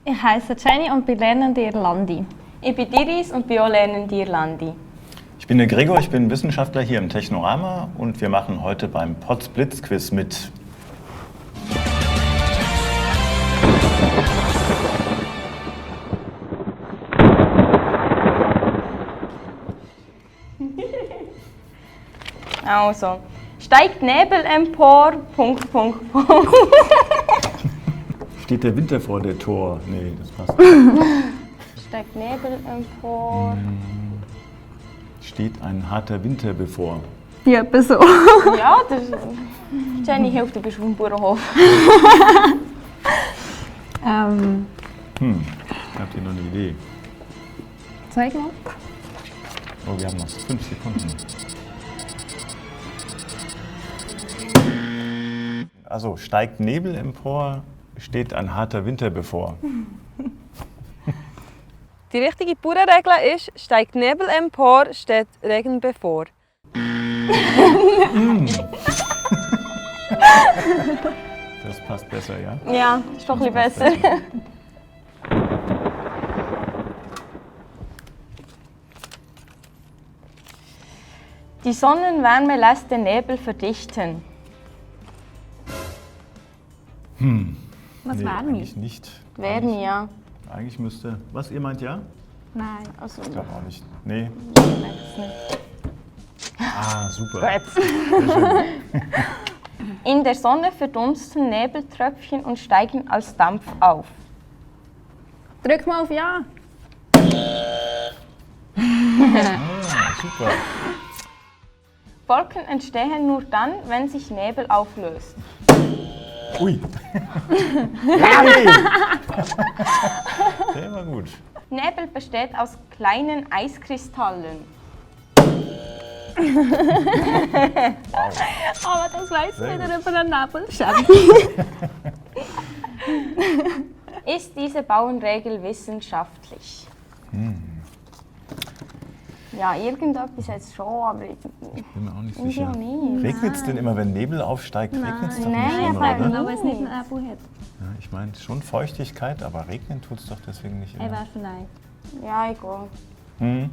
Ich heiße Jenny und bin lernende Irlandi. Ich bin Iris und bin auch lernende Irlandi. Ich bin der Gregor, ich bin Wissenschaftler hier im Technorama und wir machen heute beim Potsblitz-Quiz mit. Also, steigt Nebel empor, .. Steht der Winter vor der Tor? Nee, das passt. Steigt Nebel empor. Steht ein harter Winter bevor. Ja, so. Ja, das, Jenny hilft, du bist auf dem Bauernhof. Habt ihr noch eine Idee? Zeig mal. Oh, wir haben noch 5 Sekunden. Also, steigt Nebel empor, steht ein harter Winter bevor. Die richtige Bauernregel ist, steigt Nebel empor, steht Regen bevor. Das passt besser, ja? Ja, ist doch ein bisschen besser. Die Sonnenwärme lässt den Nebel verdichten. Was Nee, Wärme? eigentlich nicht. Wärme, ja. Eigentlich müsste. Was, ihr meint ja? Nein. Also, Ich glaube auch nicht. Nee. weiß nicht. Ah, super. Gut. Sehr schön. In der Sonne verdunsten Nebeltröpfchen und steigen als Dampf auf. Drück mal auf Ja. Ah, super. Wolken entstehen nur dann, wenn sich Nebel auflöst. Ui. Ja, nee. Der war gut. Nebel besteht aus kleinen Eiskristallen. Aber das weiß Sehr wieder gut. über den Nebelschäden. Ist diese Bauernregel wissenschaftlich? Ja, irgendetwas jetzt schon, aber ich Bin mir auch nicht irgendwie sicher. auch nicht. Regnet es denn immer, wenn Nebel aufsteigt? Regnet es doch Nein, nicht immer, aber- oder? Aber es nicht einen Nebel hat. Ja, ich meine schon Feuchtigkeit, aber regnen tut es doch deswegen nicht Ich immer. wäre für Nein. Ja, egal. Hm?